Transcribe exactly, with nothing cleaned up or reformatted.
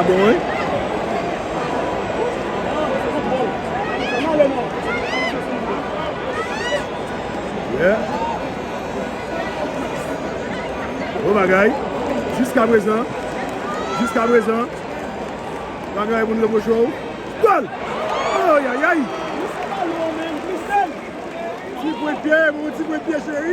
Bon, wi. Yeah. Bon bagay. Jiska prezan, jiska prezan, pa gen anyen pou n repwoche w. Gòl! Ayayay! Ti pwen pye, bon ti pwen pye, cheri.